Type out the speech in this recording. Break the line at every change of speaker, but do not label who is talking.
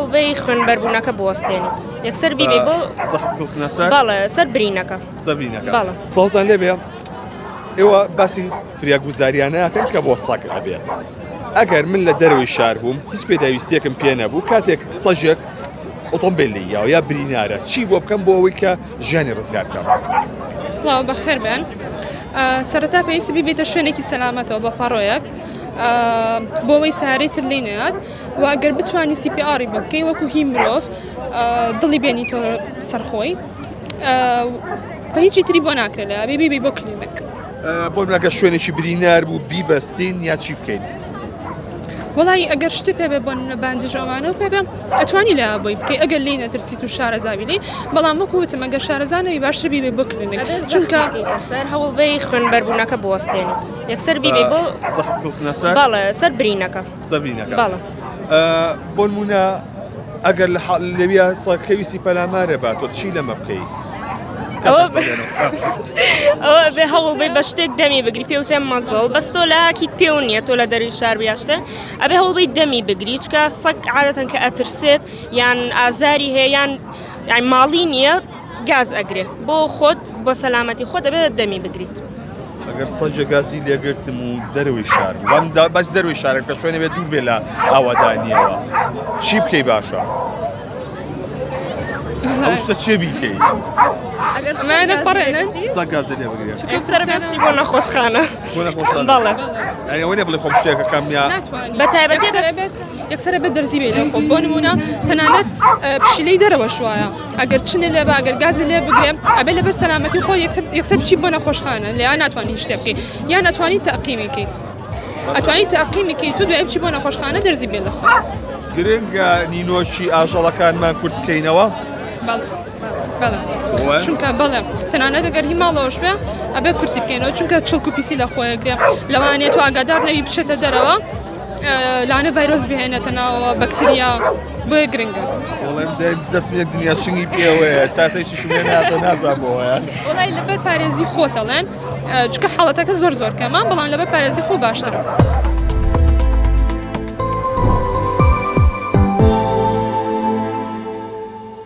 هەوڵ بەی خوێنبەربوونەکە بوەستێنیت یەکسەر بیبەی بۆ
زەخت خستنە سەر
بەڵێ سەر برینەکە
سەر برینەکە
بەڵێ.
سڵاوتان لێبێ ئێوە باسی فریاگوزاریانەکەن کە بۆ سەگ ئەبێت ئەگەر من لە دەرەوەی شار بووم هیچ پێداویستیەکم پێ نەبوو کاتێک سەگێک ئۆتۆمبیل لی یاوە یا برینارە چی بۆ بکەم بۆ ئەوەی کە ژیانی ڕزگار بکەم؟
سڵاو بەخێر بێن سەرەتا پێویستە بیبێتە شوێنێکی سەلامەتەوە بە پەڕۆیەک بۆ ئەوەی سارەی تر لێی نەیات و ئەگەر بتوانی CPR ی بۆ بکەی وەکو هی مرۆڤ دڵی بێنیتەوە سەرخۆی بە هیچی تری بۆ ناکرێت لە بێ بیبی بۆ کلینک
بۆ نمونە شوێنێکی برینار بوو بیبەستین یا چی بکەین؟
وەڵی ئەگەر شتە پێ بێ بۆ نمونە باندژ ئەوانە و پێ بێ ئەتوانی لە بۆی بکەی ئەگەر لێی نەترسیت و شارەزاوی لێی بەڵام وەکو وتم ئەگەر شارەزا نەبی باشتر بیبێ بۆ کلینیک چونکە
سەر هەوڵ بەی خوێنبەربوونەکە بوەستێنیت یەکسەر بیبەی بۆ
زەخت خستنە سەر
بەڵێ سەر برینەکە
سەر برینەکە
بەڵێ
بۆ نمونە ئەگەر لە حاڵ لەویا سەکەویستی پەلامارێ با تۆ چی لەمە بکەی؟
ئەوە ئەوە بێ هەوڵ بێ بە شتێک دەمی بگری پێوترێ مەزڵ بەس تۆ لە هاکیت پێو نییە تۆ لە دەروی شار بیاشتە ئەبێ هەوڵ بێ دەمی بگری چکە سەگ عادەتەن کە ئەترسێت یان ئازاری هەیە یان یان ماڵی نییە گاز ئەگرێ بۆ خۆت بۆ سەلامەتی خۆت دەبێت دەمی بگریت.
ئەگەر سەگێ گازی لێگرتم و دەرەوەی شار بوو بەم بەس دەروی شارەکە شوێنێ بێت دوور بێ لە ئاوادانیەوە چی بکەی باشە؟ ئەو شتە چێ بیکەی؟
ئەمانە پەڕێنن
سەگ گازی لێ بگرێ
یەکسەر بێ بچی بۆ نەخۆشخانە
بۆ نەخۆشخانە
بەڵێ
یانی ئەوە نیە بڵێ خۆم شتێکەکەم یا
ناتوانانی
بە تایبەتی
یەکسەر
بەس
بێت یەکسەر بێت دەرزی بێ لە خۆ بۆ نمونە تەنانەت پشیلەی دەرەوەش وایە ئەگەر چنێ لێ بە ئەگەر گازی لێ بگرێ ئەبێ لەبەر سەلامەتی خۆ یەکسەر بچی بۆ نەخۆشخانە لێیان ناتوانانی هیچ شتێ بکەی یان ئەتوانی تەقیمی کەی ئەتوانی تەقیمی کەی تو دوای بچی بۆ نەخۆشخانە دەرزی بێ لە خۆ
گرنگە نینۆکی ئاژەڵەکانمان کورت بکەینەوە؟
بەڵێ بەڵێ چونکە بەڵێ تەنانەت ئەگەر هی ماڵەوەش بێ ئەبێ کورتی بکەینەوە چونکە چڵک و پیسی لە خۆیەگرێ لەوانەیە تو ئاگادار نەبی بچێتە دەرەوە لانە ڤایرۆس بهێنێتە ناوەوە بەکتریا بۆیە گرنگە.
وەڵێم دایم دەستم یەک دنیا چنگی پێوەیە تاسەی شیشم لێ ناتە نازانم بۆ وایە.
وەڵای لەبەر پارێزی خۆت ئەڵێن چونکە حاڵەتەکە زۆر زۆر کەمە بەڵام لەبەر پارێزی خۆ باشترە.